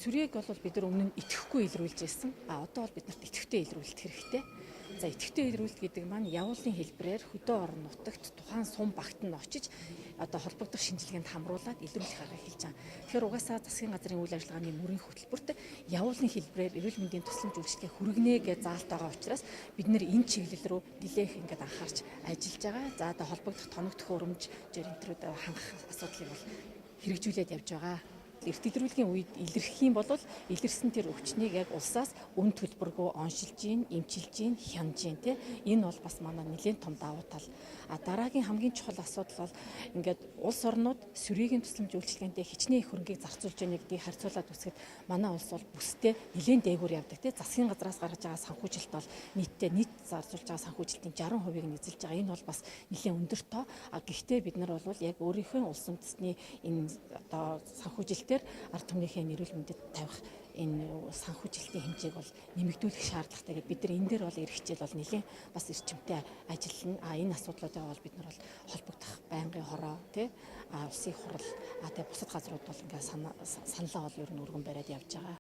Сүрээг бол бид нар өмнө нь идэвхгүй илрүүлж байсан. А одоо бол бид нарт идэвхтэй илрүүлэх хэрэгтэй. За, идэвхтэй илрүүлэлт гэдэг маань явуулын хэлбэрээр хөдөө орон нутагт тухайн сум багт нь очиж одоо холбогдох шинжилгээнд хамруулад илрүүлэх аргыг хэлж байгаа. Тэгэхээр угаасаа засгийн газрын үйл ажиллагааны мөрийн хөтөлбөрт явуулын хэлбэрээр эрүүл мэндийн тусламж үйлчилгээ хүргэнэ гэж заалт байгаа учраас бид нэр энэ чиглэл рүү нэлээх ингээд анхаарч ажиллаж байгаа. За, одоо холбогдох тоног төхөөрөмж жирэнтрүүд хангах асуудлыг бол хэрэгжүүлээд явж байгаа. Эрт илрүүлгийн үед илэрх юм бол илэрсэн тэр өвчнийг яг улсаас үн төлбөргүй оншилж гин, эмчилж гин, хянаж гин, тэ. Энэ бол бас манай нэлээд том давуу тал. А дараагийн хамгийн чухал асуудал бол ингээд улс орнууд сүрийн тусламж үйлчилгээндээ хичнээн их хөрөнгийг зарцуулж байгаа гэдгийг харьцуулаад үзэхэд манай улс бол бүсдээ нэлээд дээгүүр явдаг, тэ. Засгийн газраас гаргаж байгаа санхүүжилт бол нийтдээ нийт зарцуулж байгаа санхүүжилтийн 60%-ийг нь эзэлж байгаа. Энэ бол бас нэлээд өндөр тоо. А гэхдээ бид нар бол яг өөрийнхөө улс үндэстний энэ одоо санхүүжилтээр ард түмнийхээ эрүүл мэндэд тавих энэ санхүүжилтийн хэмжээг бол нэмэгдүүлэх шаардлагатай гэдээ бид нар энэ дээр бол эрх хичээл бол нэлээд бас эрчимтэй ажиллана. А энэ асуудлуудаа бол бид нар бол холбогдох байнгын хороо, тий, а улсын хурал, а тэгээ бусад газрууд бол ингээ саналаа бол ер нь өргөн бариад явж байгаа.